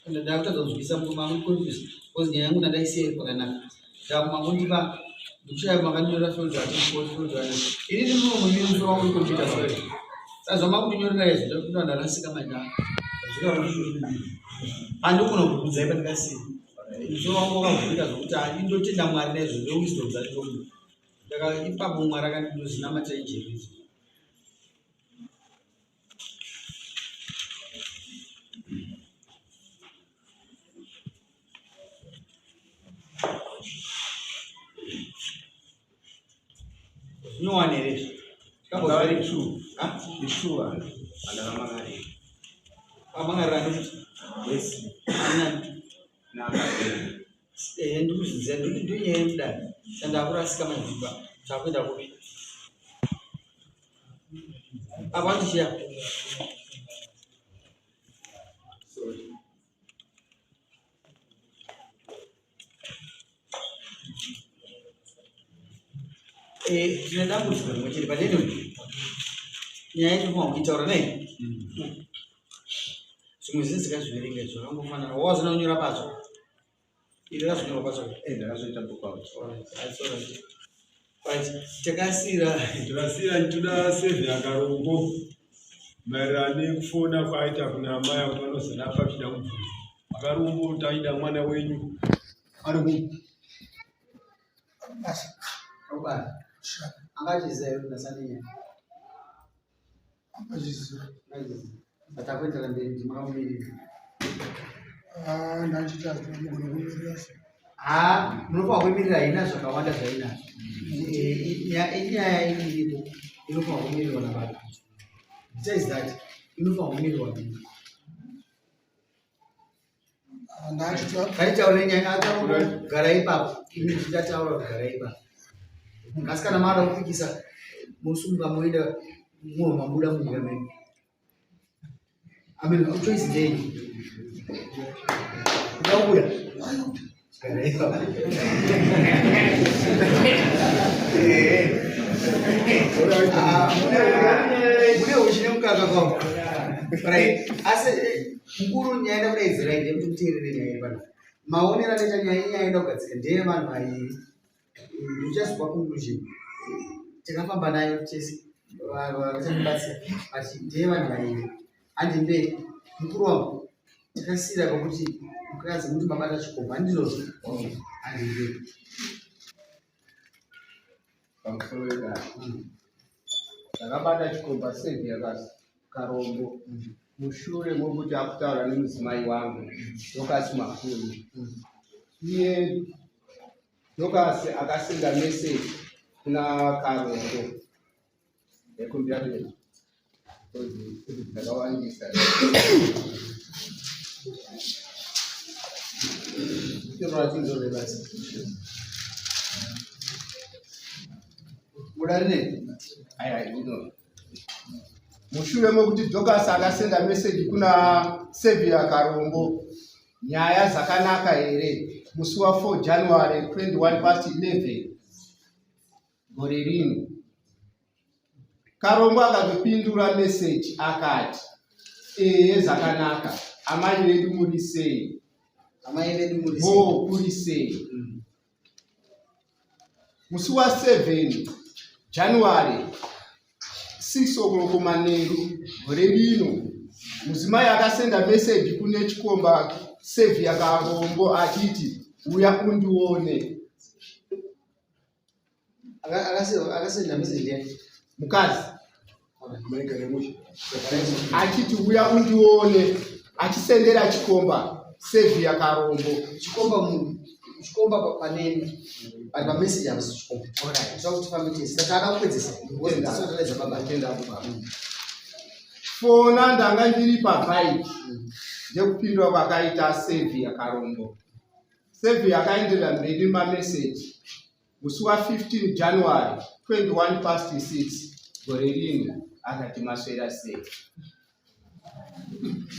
Ndakutadza kunzwisisa mukoma I'm confused because nyaya yangu ndandaisiya iri pakanaka. Ndakumangondipa ndikushaya makandinyorera field ati field field ati. Ini ndiri muno munyori musoro wangu computer sorry. Saka zvamakutinyorera izvi ndakuti ndarasika manje. Handikona kukudzai pandikasiya. Musoro wangu wakavhurika zvokuti indotenda Mwari naizvozvo wisdom dzandinomupa. Ndaka ipapo Mwari akandindozinamata injeri idzi. Zvinyowani here izvi? Very true. It's true. Andakamangarira. Amangarira ani futi? Yes. Anani? Naakadini. Eh, ndikuzviziva ndonyaya yekudai. Sandakurasika manje takuenda kupi? Apa ndichiya. Sorry. Eh, tine dambudziko rimwe chete but anyway nyaya yacho tinofanira kuitaura nei zvimwe zvese tikazviverenga zvakangofanana wawazona kunyora patsva iri razonyorwa patsva Eh, ndakazoita book out. Alright, that's alright. Right, takasira Takasira toda save yakarombo maererano nekufona kwaaita kuna amai avo vanozorapa vachida kubvunza. Akarombo taida mwana wenyu ari ku basa. Obara. Angachiziva here kuti asaninya? Angachiziva. Angachiziva. But akuendera mberi ndimi makamumirira. Ah, ndachiti azvinogona kumirira se. Ah, munofanira kuimirira haina zvakawanda zvainazvo. Eh, Inyaya iripo inofanira kumirirwa navanhu. Besides that, inofanira kumirirwa nini. Ngaitaure nyaya ataura gara ipapo. Ini ndichataura kuti gara ipapo. Asi kana maada kupikisa mosunga moenda mumwe mabuda munyika menyu. I mean, choice ndeyenyu. Ndakubuda. Gara ipapo. Ah, mune uchi nemukaka kwako. Right. Asi Mukuru nyaya ida kudaidzira inde kuti muteerere nyaya iri pano. Maonero anoita nyaya inyaya ida kugadzika ndeye vanhu vairi. Ndichazwa conclusion. Takafamba nayo tese vachandibatsira but ndeye vanhu vairi. Handi mberi mukuru wangu takasiira pakuti mukadzi muti mabata chikomba handizvozvo. Handi mberi. Pamusoro wedare. Ndakabata chikomba Saviour Karombo mushure mokuti akutaura nemudzimai wangu Dorcas Makuni. Iye Dorcas akasenda meseji kuna Karombo Ndekumbira kuti ndakawandisa. Mushure mekuti Dorcas akasenda meseji kuna Saviour Karombo nyaya dzakanaka here musi wa 4 January 21 past 11 gore rino Karombo akatopindura meseji akati, ehe zvakanaka, amai vedu muri sei? Amai vedu muri sei? Hoo kuri sei? Musi wa 7 January 6 o'clock manheru gore rino mudzimai akasenda meseji kune chikomba Saviour Karombo achiti uya undione. Akasenda message ndiani? Mukadzi achiti uya undione achisendera chikomba Saviour Karombo. Chikomba munhu chikomba paneni but pamessage havasi chikomba. Alright. So kuti fambe tese. Saka ada kupedzisa. Ndisataredza baba. Tenda baba. Fona ndanga ndiri pabike ndekupindwa kwakaita Saviour Karombo. Saviour akaenderera mberi nemameseji musi wa 15 January 21 past 6 gore rino akati maswera sei.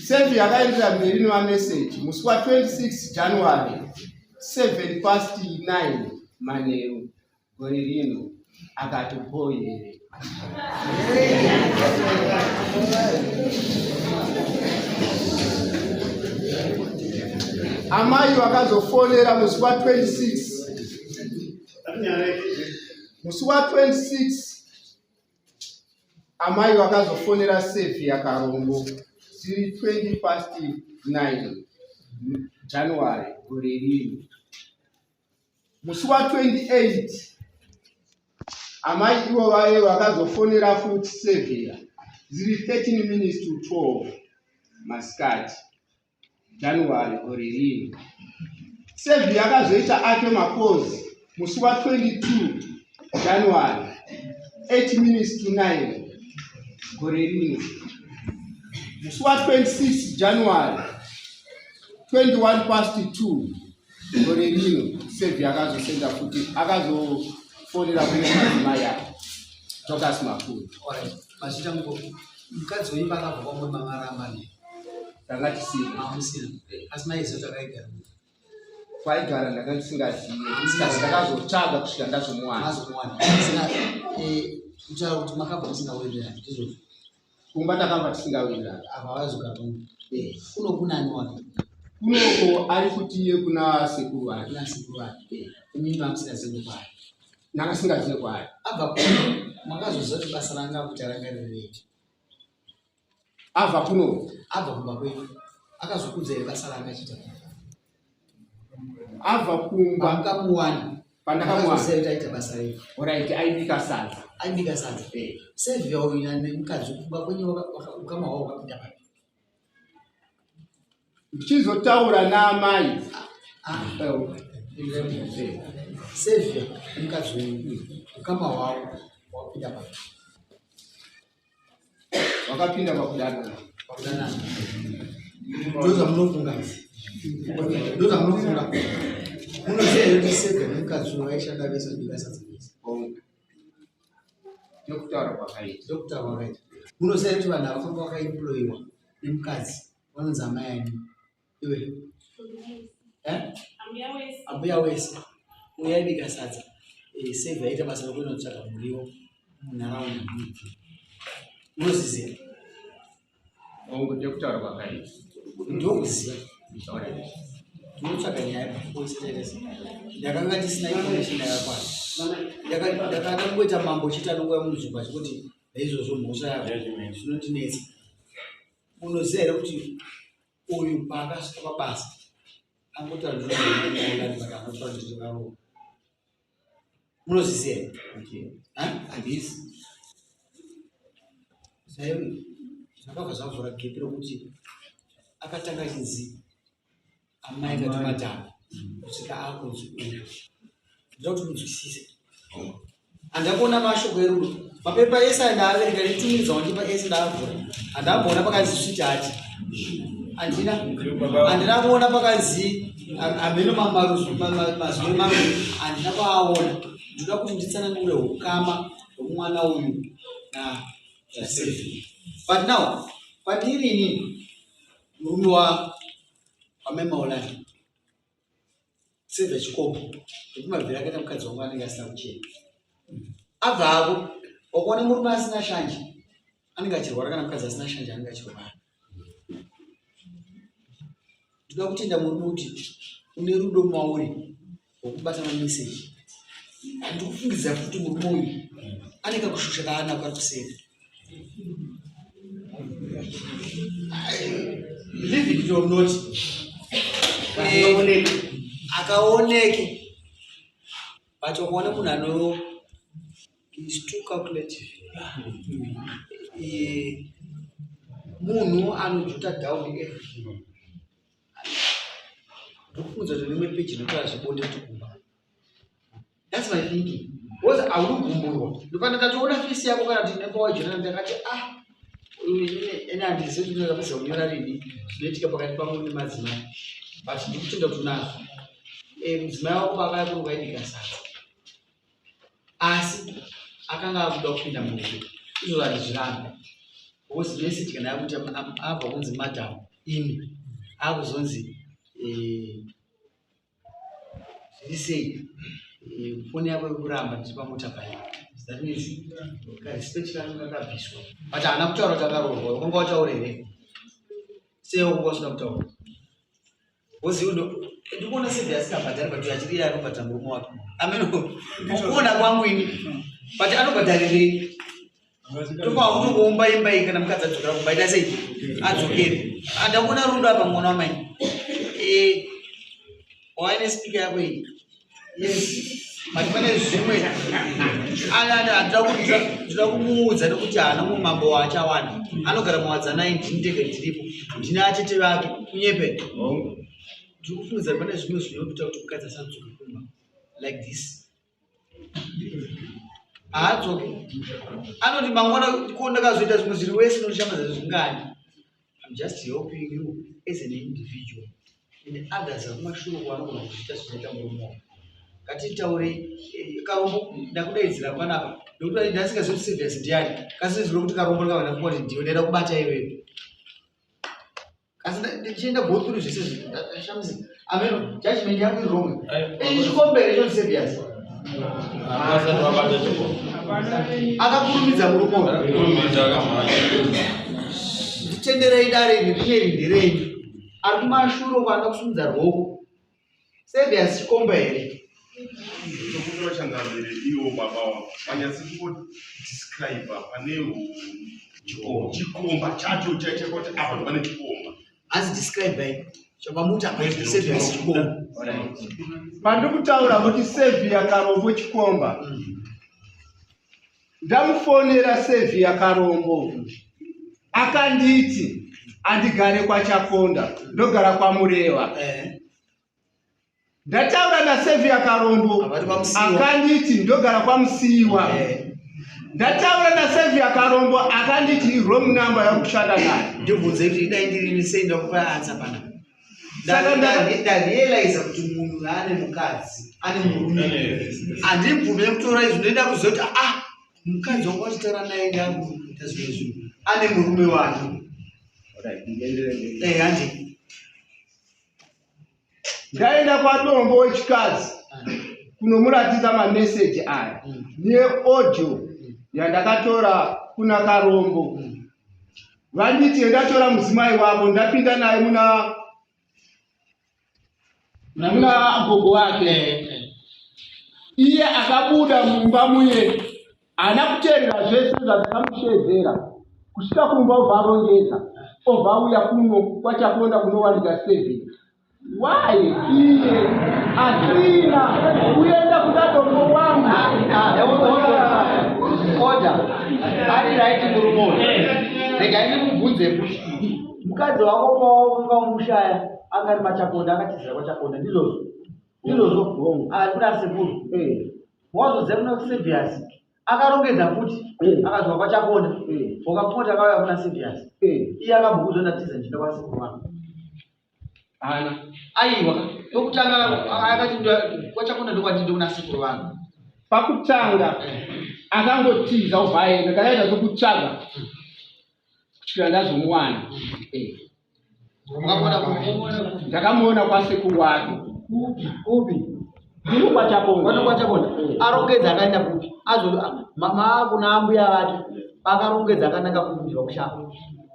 Saviour akaenderera mberi nemameseji musi wa 26 January 7 past 9 manheru gore rino akati bho here. Amai vakazofonera musi wa26, musi wa26 amai vakazofonera Sevia Karombo dziri 20 past 9 January gore rino. Musi wa28 amai ivo vaye vakazofonera futi Sevia dziri 13 minutes to 12 masikati January gore rino. Sevia akazoita ake makozi musi wa22 January 8 minutes to 9 gore rino. Musi wa26 January 21 past 2 gore rino, Sevia akazosenda futi, akazofonera kune madzimai ake Dorcas Mapuri. Alright. Mazvita ngo mukadzi wenyu pakabva kwamuri mamaramba ne Tanga tisina. Mamusina. Asi maiziva kuti akaigara? Kwaigara ndanga ndisingazive, asi ndakazotsvaga kusvika ndazomuwana. Mazomuwana. Saka kutaura kuti makabva musingawirirani, ndizvozvo? Kumba takabva tisingawirirani. Apa vazogara pamwe. Kuno kunani wake? Kunoko ari kuti iye kuna sekuru vake. Kuna sekuru vake. Imimi mamusingazivi kwaari? Ndanga singazive kwaari. Abva kuno makazoziva kuti basa ranga akuita ranga riri rei? Abva kuno? Abva kumba kwenyu akazokudza here basa ranga achiita? Abva kumba Pamukamuwana. Pandakamuwana. Makazoziva kuti aita basa rei? Alright, aibika sadza. Aibika sadza. Sevia uyu nemukadzi kumba kwenyu ukama hwavo hwakapinda papi? Ndichizotaura naamai. Ah, Sevia nemukadzi wenyu ukama hwavo hwakapinda papi? Wakapinda pakudanana. Pakudanana. Ndozvamunofunga, ndozvamunofunga. Munoziva here kuti Sevia nemukadzi uyu vaishanda vese vachibika sadza vese? Ndokutaura kwakaita. Ndokutaura kwakaita. Munoziva here kuti vanhu ava vanga vakaemployiwa nemukadzi vanonzi amai ani iwe? Eh? Ambuya wese uyo aibika sadza, Sevia aita basa rekuenda kutsvaga muriwo munharaunda. Munozviziva? Ongo, ndokutaura kwakaita. Ndokuziva. Tinotsvaga nyaya pafoiseteresa. Ndakanga tisina information yakakwana. Ndakada kungoita mambo chete anongouya munzvimbo achikuti naizvozvo mhosva yako zvinondinetsa. Munoziva here kuti uyu paakasvika pabasa angotaura ndinoolani, but anotaura ndinokarowa? Munozviziva here? Handisi. Zvakabva zvavhura gepi rokuti akatanga achinzi amai kati madhamu kusvika akunzi uyu. Ndoda kuti munzwisise. Handakuona mashoko erudo. Mapepa ese andaaverenga netumidza wandipa ese ndaavhura, handamboona pakanzi sweetheart. Handina kuona pakanzi hameno mazwi mamwe handina kuaona. Ndoda kuti nditsanangure ukama hwemwana uyu naSevi. But now kwandiri inini murume wa wamemaolani Sevha chikopo ndekumabvira akaita mukadzi wangu anenge asina kuchena. Abva ako wakaona murume asina shanje anenge achirwara, kana mukadzi asina shanje anenge achirwara. Ndoda kutenda murume kuti une rudo mauri wekubata mameseji. Ndikufungidzira futi murume uyu ane kakushusha kaanako ari kuseri. Believe it or not, akaoneke, but ukaona munhu ano is too calculative. Munhu anojota down everything. Ndokufunza kuti rimwe peji inotaura zvebonde kuti kumba. That's my thinking. Because hauri kugumburwa. Ndopanda ndatoona face yako kana kuti nepawajona ndakati ah ene handizivi kuti ndakapedza kunyora rini zvinoitika pakati pangu nemadzimai, but ndikutenda kuti unazvo. Mudzimai wako paakaya kuno kwaibika sadza, asi akanga akuda kupinda murudo. Izvozvo handizvirambi because message kana yakuti abva kunzi madam imi akuzonzi zviri sei, foni yako yekuramba ndiri pamota pai, that means karespect kangu kakabviswa. But haana kutaura kuti akaroorwa. Wakanga wataura here? Sei wakanga usina kutaura? Wozi uno ndikuona sevi asingabhadhari but achiri iye anobhadhara murume wake. Ameno kuona kwangu ini. But anobhadharirei? Tofa kutongoumba imba iyi kana mukadzi adzokera kumba ita sei? Adzokere. Andakuona rudo apa mwana wamai. Eh waine speaker yako iyi. Yes. But pane zvimwe ndinoda kumuudza nekuti haana mumwe mambo waachawana. Anogara muwadzanai ndini ndega ndiripo. Ndine atete vake kunyepe. Ndiri kufungidzira pane zvimwe zvinoita kuti mukadzi asadzoke kumba like this. Haadzoke. Anoti mangwana ko ndakazoita zvimwe zviri wese nokushambaza zvingani. I'm just helping you as an individual and others vakumashure uko vanogona kuzviita zvinoita murume wako. Ngatitaure eh, karombo ndakudaidzira panapa nekuti ndasingazivi kuti Servius ndiani kasi zvizive kuti karombo ndikava ndafunga kuti ndiwe ndaida kubata iwewe asi ndichienda go through zvese zvashamisi ameno judgment yangu iri wrong eh, chikombe here chonzi Servius Akakurumidza murume uyu. Nditenderei dare iri rineri nderenyu. Ari kumashure uko anoda kusumudza ruoko. Servius chikomba here? Tokumbira changamire iwo baba wavo vanyatsi kungodescribe pane chikomba chacho chaicho kuti apa pane chikomba. Hanzi describe by chapamuti apa service chikomba. Pandikutaura kuti Sevia Karombo chikomba. Ndamufonera Sevia Karombo. Akanditi andigare kwaChakonda ndogara kwaMurewa. Eh. Ndataura naSavia Karombo akanditi ndogara kwaMusiiwa. Eh. Ndataura naSavia Karombo akanditi wrong number yakushanda nayo. Ndibvunze kuti dai ndiri sei ndakupa answer pana. Saka ndarealize kuti munhu ane mukadzi ane murume. Handibvume kutora izvi ndoenda kuziva kuti ah mukadzi wangu achitaura naye ndakuita zvimwe zvinhu ane murume wake. Eh, handi. Ndaenda kwaDombo wechikadzi kunomuratidza mameseji aya neaudio yandakatora kuna Karombo. Vanditi ndatora mudzimai wako ndapinda naye muna muna gogo wake. Iye akabuda mumba muye haana kuteerera zvese zvandakamusheedzera kusvika kumba obva arongedza obva auya kuno kwachakonda kunowanika sevi why iye asina kuenda kuna dombo wangu oda ari right murume uyu regai ndimubvunze mukadzi wako pawanga umushaya anga ari machakonda akatizira kwachakonda ndizvozvo ndizvozvo ari kuna sekuru eh. Wazoziva kuna Sevias akarongedza futi eh. akazwa kwachakonda eh. wakapota akauya kuna Sevias eh. iye akabhukudzwa ndatiza ndichida kwasekuru wangu ana aiwa pekutanga akati kwachakonda ndokwandinde kuna sekuru vangu pakutanga akangotiza obva aenda ndakaita zvokutsvaga kusvikira ndazomuwana eh. Ndakamuona kwasekuru wake kupi ndiko kwachakonda kwachakonda eh. arongedza akaenda kupi azo mama kuna ambuya vake pakarongedza akananga kupi kushapa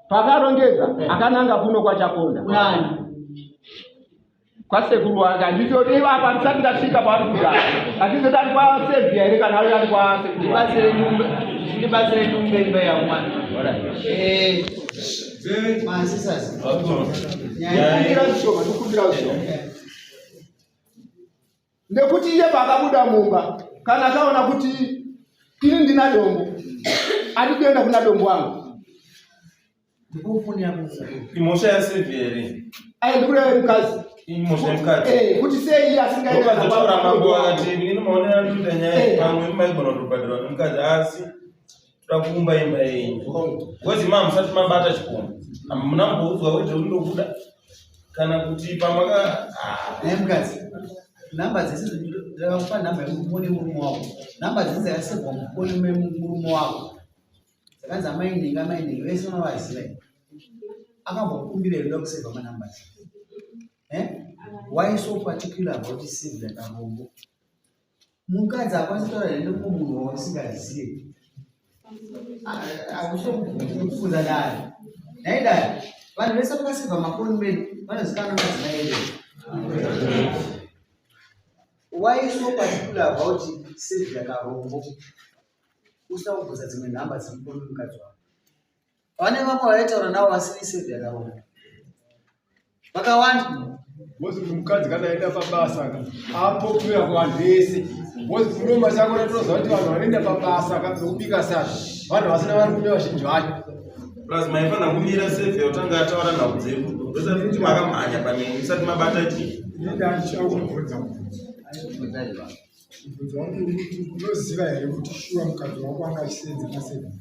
pakarongedza eh. akananga kuno kwachakonda kunani kwasekuru wake handizoti apa ndisati ndasvika paari kugara handizoti ari kwasevhia here kana ari kwasekuru ndibatsire ndiumbe imba yangu mwana eh, ndikumbira zvishoma ndikumbira zvishoma nekuti iye paakabuda mumba kana akaona kuti ini ndina dombo adi kuenda kuna dombo wangu Imhosva yaSylvia here? Ayi ndikureva yemukadzi. Imhosva yemukadzi. Eh, kuti sei iye asingaende Ndopazotaura mambo akati ini maonero andikuita nyaya iyi pamwe maigona kutobhadharwa nemukadzi asi toda kuumba imba yenyu. Because ima hamusati mabata chikomba. Hamuna kumboudzwa kuti ndokuda kana kuti pamaka ah. Naye mukadzi. Namba dzese ndakakupa namba yemufoni murume wako. Namba dzese dzakasevhwa mufoni memurume wako. Dzakanzi amai nhingi amai nhingi vese unovaziva here? Akambokumbira here kuda kusevha manumbers? Eh? Why so particular about save karombo? Mukadzi akwanisi kutaura here nemumwe munhu wausingazive? Hausokubvunza dare. Nhai dare. Vanhu vese vakasevha mafoni medu vanozikanwa madzimai edu. Why so particular about Saviour Karombo? Usina kubvunza dzimwe nhamba dziri mufoni mukadzi wako. Vane vamwe vaitaura navo vasiri Saviour Karombo. Vakawanda. Bozi kuti mukadzi kana aenda pabasa ka apopular kuvanhu vese. Bozi kuno mashako ratoziva kuti vanhu vanoenda pabasa ka nokubika sadza vanhu vasina varume vazhinji vacho. Plus maifanira kumira Saviour otanga ataura nhau dzedu. Ndosati kuti makamhanya panyaya musati mabata chii. Ndachakubvunza mubvunzo. Mubvunzo wangu uri kuti unoziva here kuti shuwa mukadzi wako anga achisenza naSaviour?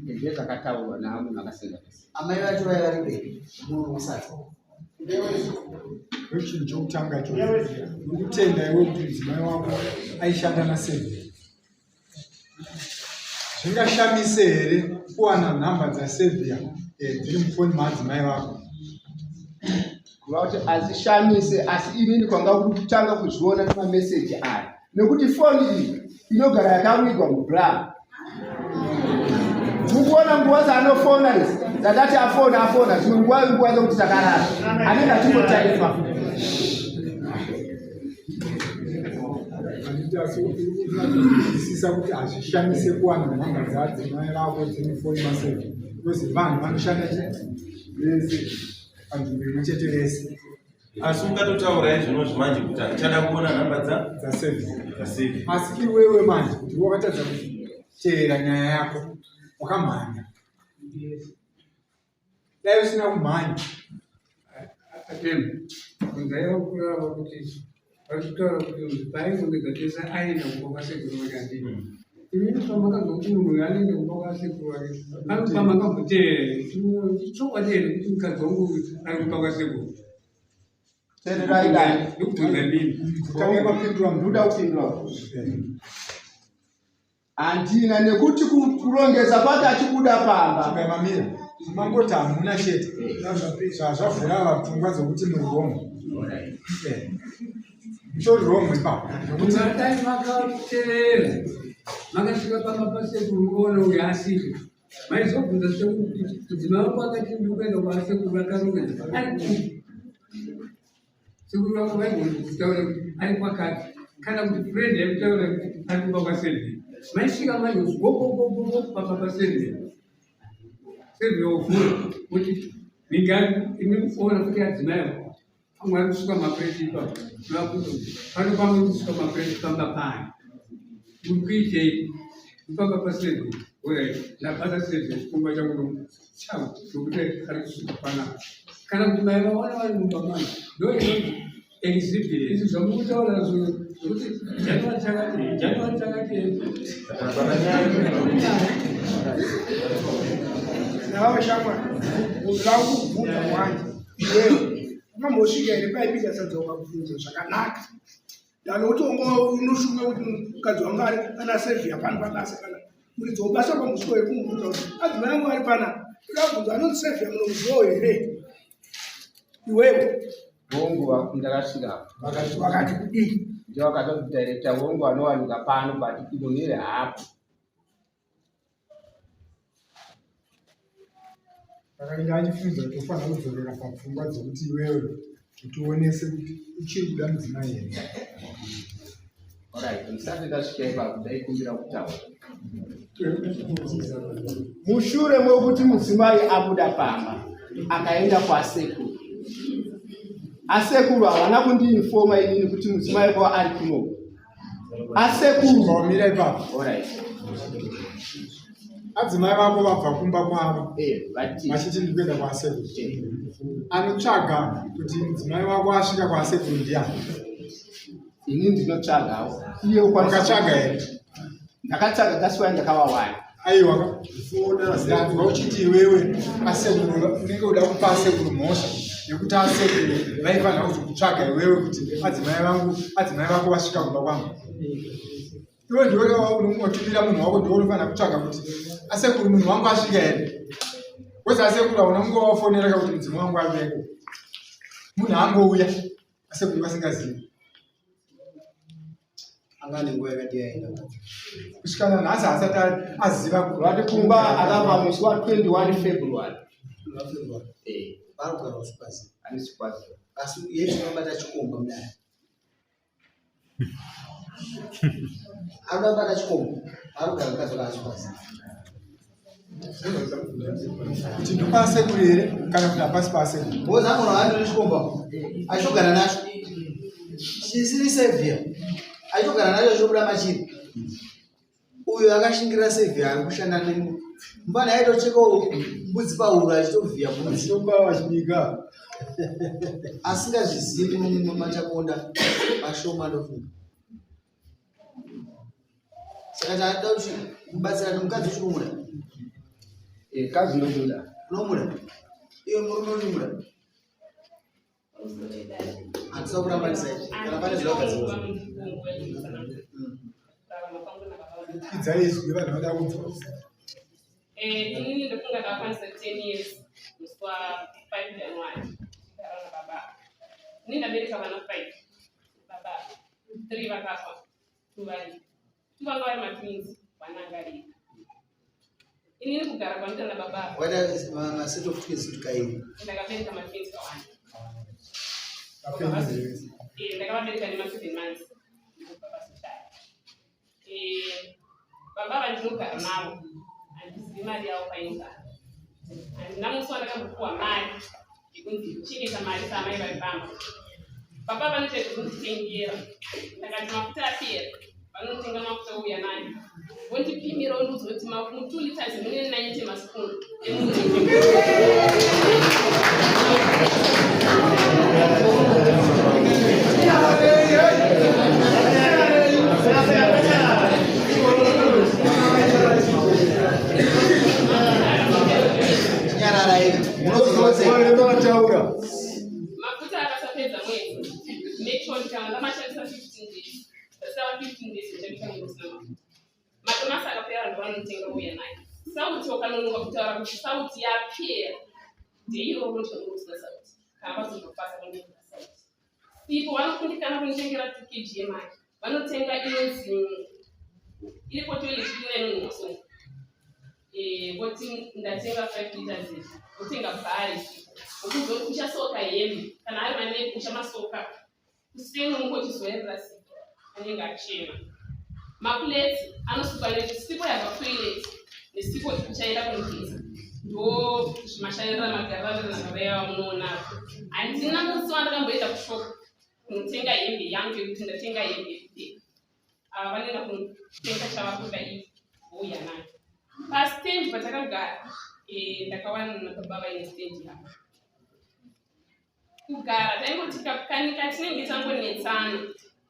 Ndezvakataurwa namunhu akasenza pese. Amai vacho vaiva vari mberi munhu usati. Ndochinhu chokutanga ichocho. Nokutenda iwe kuti mudzimai wako aishanda naSaviour. Zvingashamise here kuwana nhamba dzaSaviour eh, dziri mufoni maadzimai vako? Kureva kuti hazvishamise asi inini kwanga kuri kutanga kuzviona nemameseji aya nekuti foni iyi inogara yakavigwa mubra mukuona nguva dzaanofona idzi dzandati afona afona dzimwe nguva nguva dzekuti takarara anenge achingotaipa Sisa kuti hazvishamise kuwana nhamba dzaadzimai vako dzemufoni masevi because vanhu vanoshanda vese panzvimbo imwe chete vese asi ungatotaura izvinozvi manje kuti handichada kuona nhamba dzasevi asi iwewe manje kuti wakatadza kuteera nyaya yako wakamhanya dai usina kumhanya Ndaiva kurava kuti vachitaura kuti paaingongedza tese aienda kumba kwasekuru vake handii inini pamakanzwa kuti munhu uyu anoenda kumba kwasekuru vake pamakamboteerera chokwadi here kuti mukadzi wangu ari kumba kwasekuru teererai dai ndokubvunza mini ndoda kupindura Handina nekuti kurongedza kwake achibuda pamba. Mamira, mangoti hamuna chete. Zvazvavhura pfungwa dzokuti muri wrong. Eh. Mutori wrong ipapo. Nekuti dai makateerera makasvika pamba pasekuru mukaona uyu asipo maizobvunza sekuru kuti mudzimai wangu akati ndikuenda kwasekuru akarongedza ari kupi Sekuru vako vaigona kutaura kuti ari kwakati kana kuti friend yaikutaura kuti ari kumba kwaServia. Maisvika manje gogogogogo pamba paServia. Servia wovhura kuti mingani imi kuona kuti adzimai avo pamwe ari kusuka mapureti ipapo vakuti pano pamwe kusuka mapureti pamba pani muri kuitei pamba paServia orit ndabata Servia chikomba changu changu nokuti ari kusuka panapa kana kuti mai vawana vari mumba manje ndo inonzi exhibit izvi zvamukutaura zvekuti january chakati january chakati nawe shamwari unoda kubvunza manje iwewe unambosvika here paipika sadza ukabvunza zvakanaka than kuti unoshunga kuti mukadzi wangu ari ana sevia pano pabasa kana muridzi webasa pamusiko yekumubvunza kuti adzimai angu ari pana toda kubvunza anonzi sevia munomuzivawo here iwewe Hongu ndakasvika vakati kudii ndivo vakati kuti director hongu anowanika pano but inonire hapo Saka ndachifunza kuti ufanira kudzorera papfungwa dzekuti iwewe kuti uonese kuti uchiri kuda mudzimai here. Alright, ndisati ndasvika ipapo ndaikumbira kutaura. Mushure mekuti mudzimai abuda pamba akaenda kwasekuru. Asekuru havana kundiinfoma inini kuti mudzimai kwavo ari kuno. Asekuru Wamira ipapo. Alright. Adzimai vako vabva kumba kwavo Eh, vati vachiti ndikuenda kwasekuru. Anotsvaga kuti mudzimai wako asvika kwasekuru ndiani? ini ndinotsvagawo. Iye ukwanisa Wakatsvaga here? Ndakatsvaga that's why ndakavawana. Aiwa ndanzwa uchiti iwewe asekuru unenge uda kupa asekuru mhosva yekuti asekuru vaifanira kuzokutsvaga iwewe kuti adzimai vangu adzimai vako vasvika kumba kwangu. Iwe ndiwe unotumira munhu wako ndiwe unofanira kutsvaga kuti asekuru munhu wangu asvika here. Wese asekuru hauna kunge wafonera kuti mudzimu wangu aveko. Munhu angouya asekuru vasingazivi. Anga ane nguva yakadii aenda? Kusvika nanhasi haasati aziva. Vati kumba akabva musi wa 21 February. February. Eh. Varikugara usikuziva. Handisi kuziva. Asi yeti unobata chikomba mudare. Anoda kubata chikomba. Arikugara mukadzi wake asikuziva. Kuti ndopasekuru here kana kuti hapasi pasekuru? Because angona andori chikomba. Achitogara nacho. Chisiri sevia. Achitogara nacho chobuda machiri. Uyo akashingirira sevia ari kushanda nemu. Mfana aitocheka mbudzi pahuro achitovhiya mbudzi. Achitopa achibika. Asingazvizivi mumachakonda mashoma ndofunga. Saka taada kuti mubatsirane mukadzi uchikumuda. Eh, kazi ndomuda. Unomuda? Iwe murume unomuda? Handisa kurambanisa izvi. Kana pane zvakagadzirwa. Kwidza izwi vanhu vada kunzwa. Eh, inini ndofunga ndakakwanisa 10 years musi wa 5 January ndagara nababa. Ini ndabereka vana 5 baba 3 vakafa, 2 vari 2 vanga vari matwins, one anga aripo. Inini kugara kwanoita nababa Waita maset of twins kuti kairi. Ndakabereka matwins kawanda. Vapenyu here? Eh, ndakavabereka nema 7 months ndikubva vazoshaya. Eh, baba vandinogara navo handizivi mari yavo painogara. Handina musi wandakambopuwa mari yekunzi chengeta mari saamai vari pamba. Baba vanoita zvekunditengera. Ndakati mafuta apera, vanotenga mafuta ouya nayo. Vondipimira vondiudza kuti mu 2 liters mune 90 maspoon emuriwo. Nyarara iri. Munozviziva sei? Vataura. Mafuta akasapedza mwedzi, make sure kuti kana ndamashandisa 15 days, pasava 15 days ndichabika mungosina mafuta. Matomasi akapera ndovanotenga uya nayo. Sauti wakanonoka kutaura kuti sauti yapera ndeiroro ndichamungosina sauti. Kana vazondofasa vanondipa sauti. Sipo vanokundikana kunditengera 2 kg yemari. Vanotenga inonzi iripo toilet cleaner inonhuwa so. Eh, voti ndatenga 5 liters izvi, votenga bhari. Wokuzoti uchasoka hembe, kana ari manepi uchamasoka. Kuseni unenge uchizoerera sipo, anenge achena. Maplates anosukwa nesipo yabva kutoilet, nesipo ichaenda kunogeza. Ndo zvimashandiro magariro nababa yava munoona. Handina musi wandakamboenda kushop kunotenga hembe yangu yekuti ndatenga hembe yekupfeka. Ava vanoenda kunotenga chavakuda ivo vouya nayo. Pastand patakagara, eh, ndakawana nababa vaine stand yavo. Kugara taingoti kanika tinenge tangonetsana,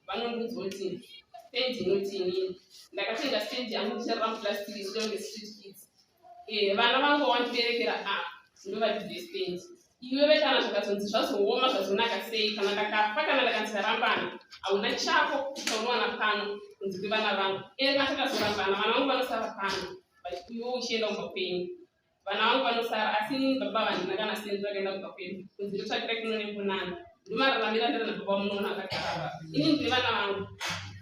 vanondiudza kuti stand inoti inini. Ndakatenga stand yangu ndicharara muplastic ichiita kunge street kids. Eh, vana vangu vandiberekera apa ndovaridzi vestand. Iwewe kana zvakazonzi zvazooma zvazonaka sei, kana ndakafa kana ndakanzi tarambana, hauna chako chaunowana pano kunze kwevana vangu. Ende kana takazorambana vana vangu vanosara pano, iwe uchienda kumba kwenyu. Vana vangu vanosara, asi inini baba vandina kana sendi vakaenda kumba kwedu kunzi ndotsvakira kuno nekunana. Ndomararamira ndiri nababa munoona akagara apa. Inini ndine vana vangu,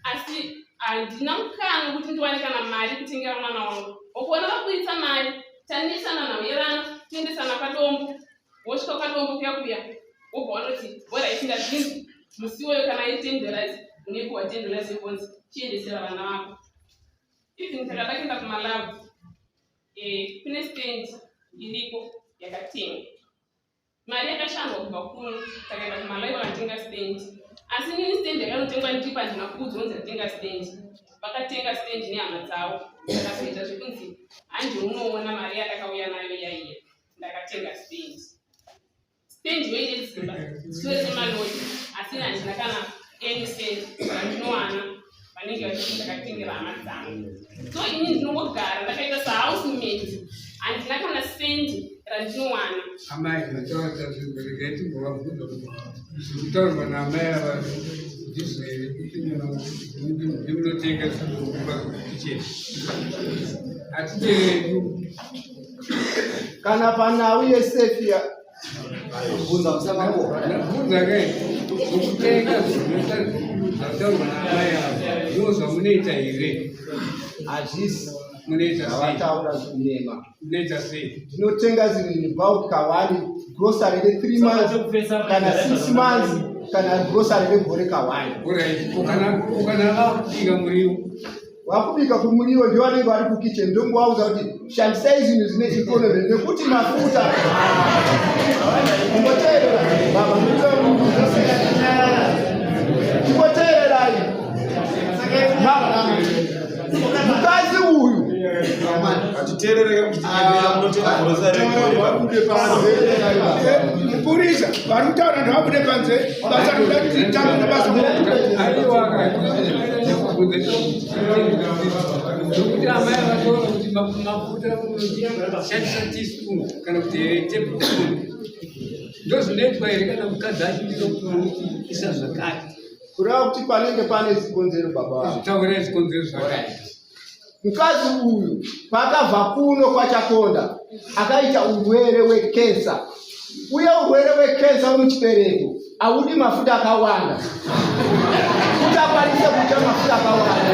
asi handina mukana wekuti ndiwane kana mari kutengera mwana wangu. Ukuona vaburitsa mari, tanesana nauyerana, toendesana kwadombo, wosvika kwadombo kuya kuya, wobva wanoti alright ndazvinzi musi iwoyo kana iri ten dollars unopiwa ten dollars yebonzi, chiendesera vana vako. Even takada kuenda kuMalawi, eh, kune stand iriko yakatengwa. Mari yakashandwa kubva kuno, takaenda kuMalawi vakatenga stand. Asi inini stand yakanotengwa ndiripo handina kuudzwa kunzi ndatenga stand. Vakatenga stand nehama dzavo. Ndakazoita zvekunzi handi unoona mari yandakauya nayo iya ndakatenga stand. Stand yo ine dzimba dzitori nemalori, asi ini handina kana any cent randinowana vanenge vachiti ndakatengera hama dzangu. So ini ndinongogara ndakaita sahousemaid, handina kana sendi randinowana. Amai mataura zvinhu, regai timbovabvunza kuti zvirikutaurwa naamai ava ndizvo here, kuti ndimunotenga zvinhu kukicheni. Hatiteereri. Kana panhau yesefia. Bvunza musamakuhwa. Ndabvunza kai zvokutenga zvataurwa naamai avo ndo zvamunoita here? Hazvisi. Munoita sei? Zvavataura zvinema. Munoita sei? Ndinotenga zvinhu in bulk kawani grocery re 3 months kana 6 months kana grocery regore kawani. Alright, ukana vakubika muriwo Vakubika kumuriwo ndivo vanenge vari kukitchen ndongovaudza kuti shandisai zvinhu zvine economy nekuti mafuta Kumboteerera baba Chimboteererai mukadzi uyu Mupurisa vari kutaura ndavabude panze basa roda kuti titange nebasa. Nokuti amai vataura kuti mafuta shandisa teaspoon kana kuti tablespoon ndozvinoitwa here kana mukadzi achindiro isa zvakati kureva kuti panenge pane zvikonzero baba vangu. Taurai zvikonzero zvakati. Mukadzi uyu paakabva kuno kwaChakonda akaita urwere hwekensa uye urwere hwekensa wemuchibereko haudi mafuta akawanda kuti akwanise kuita mafuta akawanda.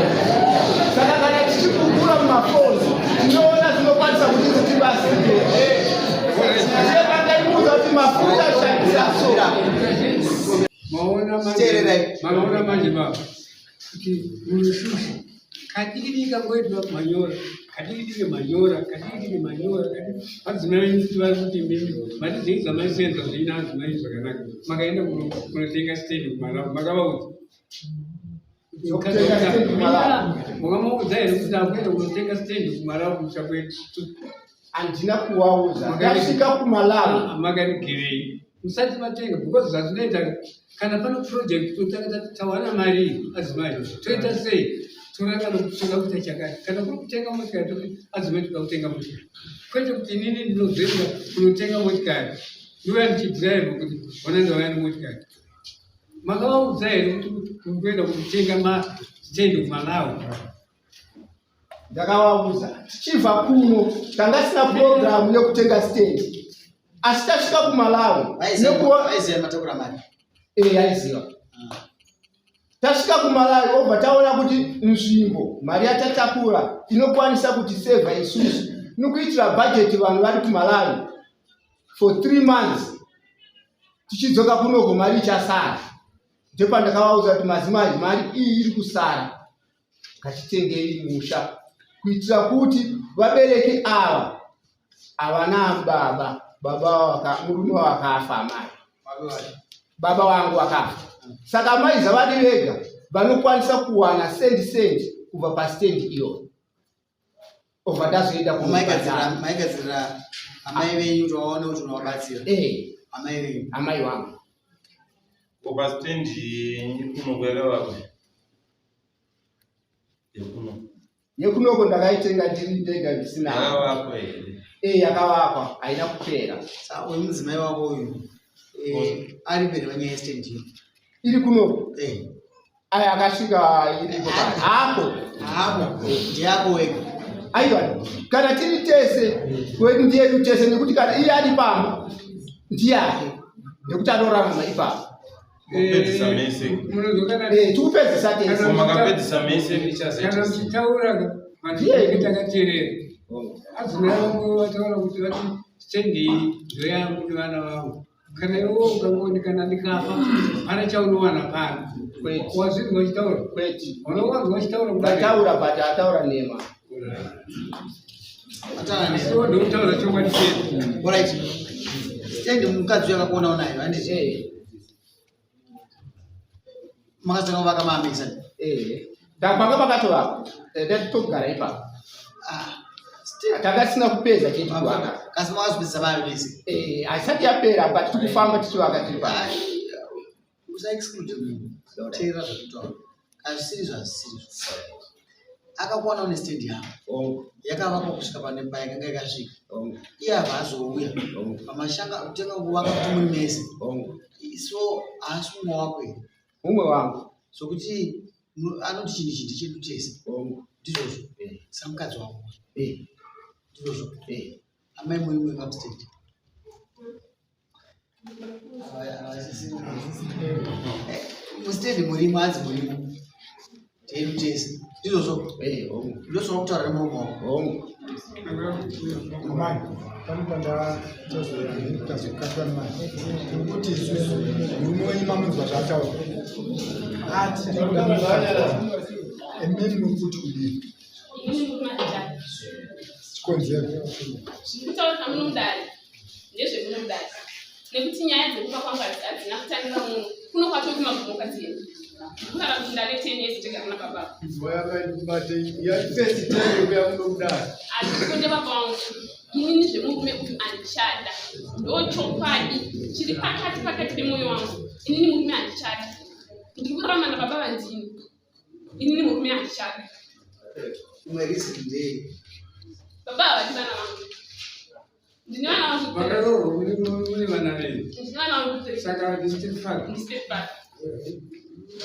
Saka kana tichikukura mumafoni tinoona zvinokwanisa kuti zitibatsire. Ndiye pandaimuudza kuti mafuta shandisa so. Maona manje, Teererai. maona manje baba kuti munoshusha kadikidiki kangoitwa manyora kadikidiki manyora kadikidiki manyora madzimai venyu futi vari kuti mimi mati zvenyu zvamaisenza zveina adzimai zvakanaka makaenda kunotenga stendi kumarabu makavaudza Kutenga stendi kuMalawi. Makamaudza here kuti akuenda kunotenga stendi kumarabu kumusha kwedu? Handina kuvaudza. Ndasvika kuMalawi. Makarigirei musati matenga because zvazvinoita kana pano project totanga tati tawana mari iyi adzimai toita sei torangana kuti toda kuita chakati kana kuri kutenga motikari toti adzimai toda kutenga motikari kwete kuti inini ndinozoenda kunotenga motikari ndouya ndichidhiraivha kuti ona ndauya nemotikari makavaudza here kuti uri kuenda kunotenga mastendi kumalawi Ndakavaudza tichibva kuno tanga tisina purogiramu yekutenga stendi asi tasvika kuMalawi Vaiziva matakura mari. Eh, aiziva. Tasvika kuMalawi obva taona kuti nzvimbo mari yatatakura inokwanisa kutisevha isusu nokuitira bhajeti vanhu vari kuMalawi for 3 months tichidzoka kunoko mari ichasara. Ndopandakavaudza kuti madzimai mari iyi iri kusara ngatitengei musha kuitira kuti vabereki ava havana baba baba waka, murume wakafa amai baba wangu wakafa saka amai zavari vega vanokwanisa kuwana sendi sendi kubva pastendi iyoyo obva ndazoenda maigadzirira amai venyu kuti vaone kuti unovabatsira eh. amai venyu amai wangu pastendi yenyu kuno kwakavakwa yekuno yekunoko ndakaitenga ndiri ndega ndisina yakavakwa here eh yakavakwa haina kupera saka uyu mudzimai wako uyu eh, ari mberi panyaya yestendi iyo iri kunoko eh. aya akasvika iriko hako hako ndiyako wega aiwa kana tiri tese kwedu ndiyedu tese nekuti kana iye ari pamba ndiyake nekuti anorarama ipapo Kupedzisa mese. Eh, tikupedzisa tese Makapedzisa mese ichazoita Kana muchitaura vanhu takateerera. Adzimai vangu vataura kuti vati stendi iyi ndoyangu nevana vangu. Kana iwe ukangoni kana ndikafa hapana chaunowana pano. Wazvinzwa uchitaura? Kwete. Unowanzwa uchitaura kudai? Ndataura but ataura nhema. Asiwo ndokutaura chokwadi chete. Alright. Stand mukadzi uyo akakuona unayo handiti? Eh. Makatanga kuvaka maamisa. Eh. Ndapanga pakatovakwa. Ndatogara ipapo. Ah. Tanga tisina kupedza chete kuvaka. Kasi makazopedzisa maamisa. Eh, haisati yapera but tikufamba tichivaka tiri pano. Usa exclude munhu. Teerera zvakutaura. Hazvisiri zvazvisiri. Akakuwana une stand yako. Yakavakwa kusvika pane payakanga yakasvika. Iye abva azouya. Pamashanga kutenga kuvaka kuti muri mese. So haasi mumwe wako here? Mumwe wangu. Sokuti anoti chinhu ichi ndechedu tese. Ndizvozvo. Samukadzi wako. Ndizvozvo. Amai muri mwe pamstate. Mustendi murimo hanzi murimo. Tedu tese. Ndizvozvo. Ndozvava kutaura nemuromo wako. Hongu. Amai, pane pandazokatwa nemai. Tiri kuti isusu murume wenyu mamunzwa zvaataura. Ati ndinoda ememi muri kuti kudii? Inini murume handichadi. Chikonzero. Zviri kutaurika muno mudare ndezvemuno mudare nekuti nyaya dzekuba kwangu hadzina kutangira muno kuno kwacho kumagumo kwadziyenda ndikurara kuti ndane 10 years ndegara nababa handikonde baba vangu inini zvemurume uyu handichada ndochokwadi chiri pakati pakati pemwoyo wangu inini murume handichada ndiri kurarama nababa vandini inini murume handichada Imwe reason ndei? Baba havadi vana vangu. Ndine vana vangu. Makaroorwa mune vana venyu. Ndine vana vangu three. Saka ndi step father. Ndi step father.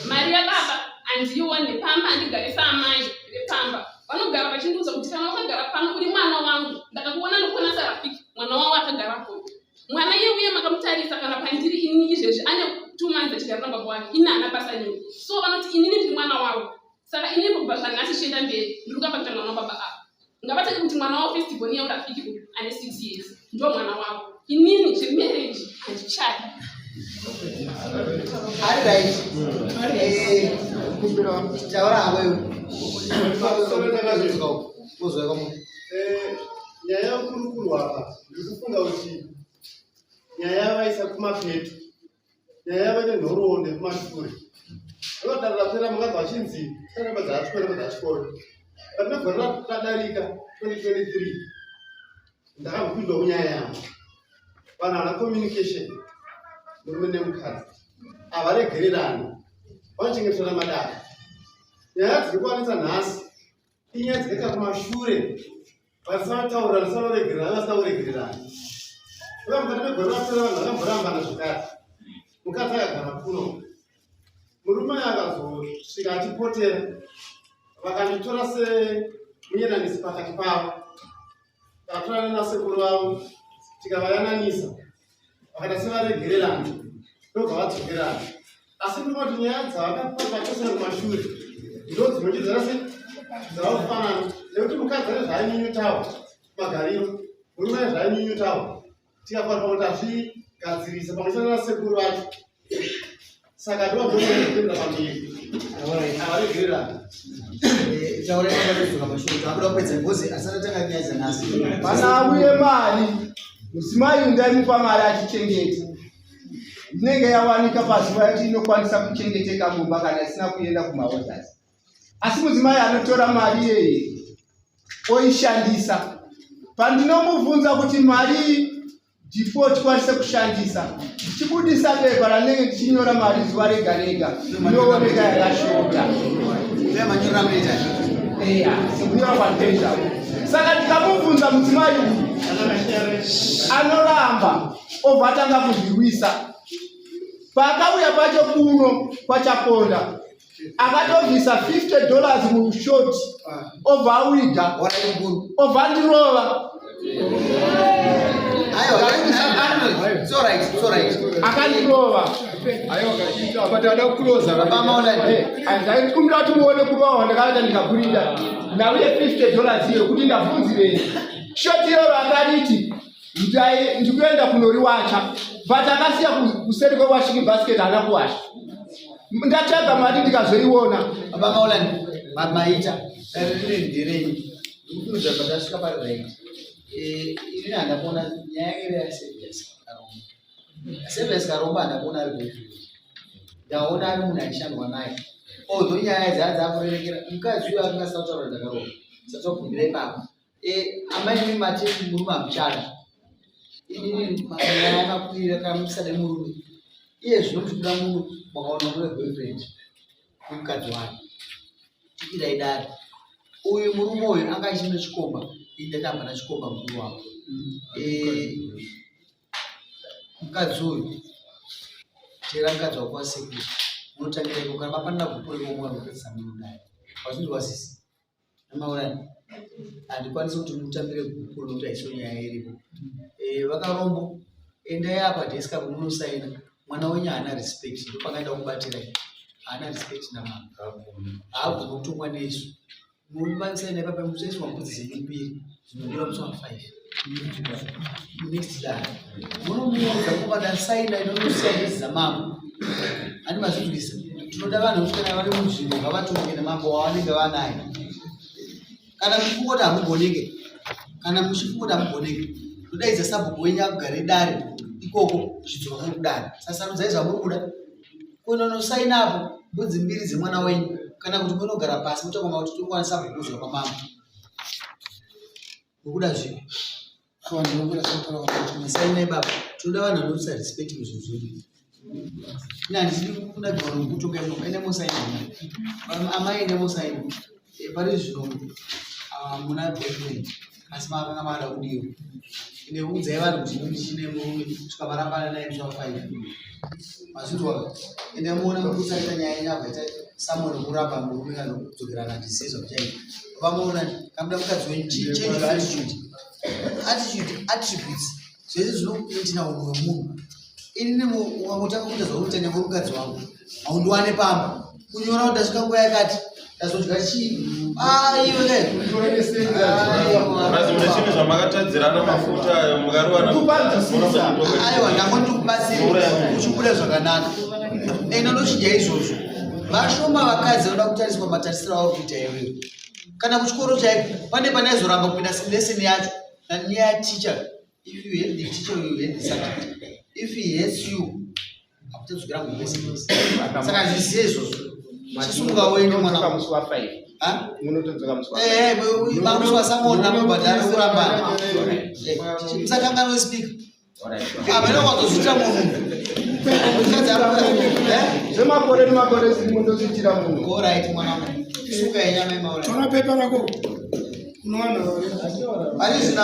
Mari yababa handiione pamba handigare saamai vepamba. Vanogara vachindiudza kuti kana wakagara pano uri mwana wangu. Ndakakuona nokuona saRafiki mwana wavo akagarapo. Mwana iye uye makamutarisa kana pandiri inini izvezvi ane 2 months achigara nababa wake ini haana basa neni. So vanoti inini ndiri mwana wavo. Saka inini kubva zvanhasi zvichienda mberi ndiri kuramba kuita mwana wababa ava. Ngavatange kuti mwana wavo first born iye Rafiki uyu ane 6 years ndo mwana wavo. Inini zvemarriage handichadi. Ari right. Taura hako iwe. Kozwa kwa Nyaya yokurukurwa apa ndiri kufunga kuti nyaya yavaisa kumapeto nyaya yava nenhoroondo yekumashure vanodaro rapera mukadzi vachinzi taramba dzaachikoro ramba dzaachikoro but negore radarika 2023 ndakambopindwa munyaya yangu vanhu havana communication murume nemukadzi havaregererani vanochengetana madaka nyaya dziri kuwanisa nhasi inyaya dzakaita kumashure vasina kutaurirana vasina kuregererana vasina kuregererana uye mukati megore rapera vanhu vakamborambana zvekare mukadzi akagara kuno murume uyu akazosvika achipotera vakanditora semuyananisi pakati pavo takatorana nasekuru vavo tikavayananisa vakaita sevaregererana ndobva vadzokerana asi ndiri kuti nyaya dzavakapakachosera kumashure ndo dzinochidzana se dzava kufanana nekuti mukadzi ane zvaainyunyutawo magariro murume ane zvaainyunyutawo tikafanira kuti azvigadzirisa pamwe chete nasekuru vacho saka ndovabvokuenda pamberi avaregererana Taura yakadzoka mashure takuda kupedza ngozi asati atanga nyaya dzanhasi. Pana auye mari mudzimai uyu ndaimupa mari achichengeta inenge yawanika pazuva yekuti inokwanisa kuchengeteka mumba kana isina kuenda kumaorders asi mudzimai anotora mari iyeye oishandisa pandinomubvunza kuti mari ndipo tikwanise kushandisa ndichibudisa bepa randinenge ndichinyora mari zuva rega rega inooneka yakashota Manyorero amunoita. Eya, sekunyora kwandinoita saka ndikamubvunza mudzimai uyu anoramba obva atanga kuzvirwisa paakauya pacho kuno kwachaponda akatobvisa 50 dollars mushoti obva awiga obva andirova Aiwa, it's all right, it's all right. akandirova Baba Maulana. ndaikumbira kuti muone kurohwa ndakaita ndikaburinda nauye 50 dollars iyo kuti ndabvunzirei shoti iroro akariti ndikuenda kunoriwacha but akasiya kuseri kwewashing basket haana kuwasha ndatsvaga mari ndikazoiona Baba Maulana, maita. Dare rine nderenyu. Ndikufunidza patasvika pari right. Inini handakuona nyaya yake iri yaServius Karombo. Servius Karombo handakuona ari boyfriend. Ndaona ari munhu aishandwa naye. Although nyaya dzaa dzakurerekera mukadzi uyu akanga asina kutaura ndakaromba. Satogumira ipapo. Amai imi mati murume hamuchada. Inini nyaya yakakwirira kana musade murume. Iye zvino muchibuda muno makaona mune boyfriend nemukadzi wake. Chikirai dare. Uyu murume uyu anga achine chikomba, ini ndati hapana chikomba mukuru wangu. Mukadzi uyu teera mukadzi wako wasekuru unotangira iko kana mapanana gupo imomo vanopedzisa munodai wazvinzwa sisi namaurani handikwanisi kuti mutambire gupo nokuti haiso nyaya iripo. Vakarombo endai apa desk apo munosaina. Mwana wenyu haana respect, ndopakaenda kubatsirai. Haana respect namama. Haabvumi kutongwa nesu. Munobatsira naye papa muchaiswa mbudzi dzenyu mbiri dzinodiwa musi wa 5. Next dare. Munomuudza kubata saina inonosiya mbudzi dzamambo. Ani mazvinzwisa. Tinoda vanhu vekuti kana vari munzvimbo ngavatonge namambo wavanenge vanaye. Kana muchifunga kuti hamugoneke, kana muchifunga kuti hamugoneke, todaidza sabhuku wenyu akugare dare ikoko zvidzoka muri kudare. Sasarudzai zvamuri kuda. Kunonosaina apo mbudzi mbiri dzemwana wenyu kana kuti munogara pasi motangoma kuti tiri sabhuku kuzwa kwamambo. Mukuda zvipi? Sainai baba, tinoda vanhu vanoisa respect muzvinhu zvedu. Ina handisiri kunagirwa nokutonga ino, ende mosaina. Amai ende mosaina. Eh, pari zvino ah, muna boyfriend asi makanga mada kudiwa. Ende udzai vanhu kuti ini ndichine murume kusvika marambana naye musi wa 5. Mazvinzwa? Ende muona mukusaita nyaya yenyu abva ita someone kuramba murume kana kudzokerana handizivi zvamuchaita. Vamuona kamuda mukadzi wenyu change your attitude. Attitude attributes zvese zvinokuitina unhu hwemunhu. Ini ukangotanga kuita zvaunoita nyangwe mukadzi wangu haundiwane pamba kunyora kuti ndasvika nguva yakati ndazodya chii aiwe Mazi mune zvinhu zvamakatadzirana mafuta ayo mukarovana aiwa ndangoti ndikubatsire uchibuda zvakanaka ende ndochidya izvozvo vashoma vakadzi vanoda kutariswa matarisiro auri kuita iwewe kana kuchikoro chaiko pane panaizoramba kupinda lesson yacho nanyaya teacher if you hate the teacher you hate the subject if he hates you hakuchadzokera muvese saka zvizive izvozvo chisunga uende mwana musi wa 5 munotodzoka musi wa eh, eh, musi wa samona mubhadhara kurambana musakanganwe speaker amene kwazozviita munhu zvemakore nemakore ziri mundozviitira munhu orit mwana wangu suka yenyama imaura tora pepa rako unowana ari zvina.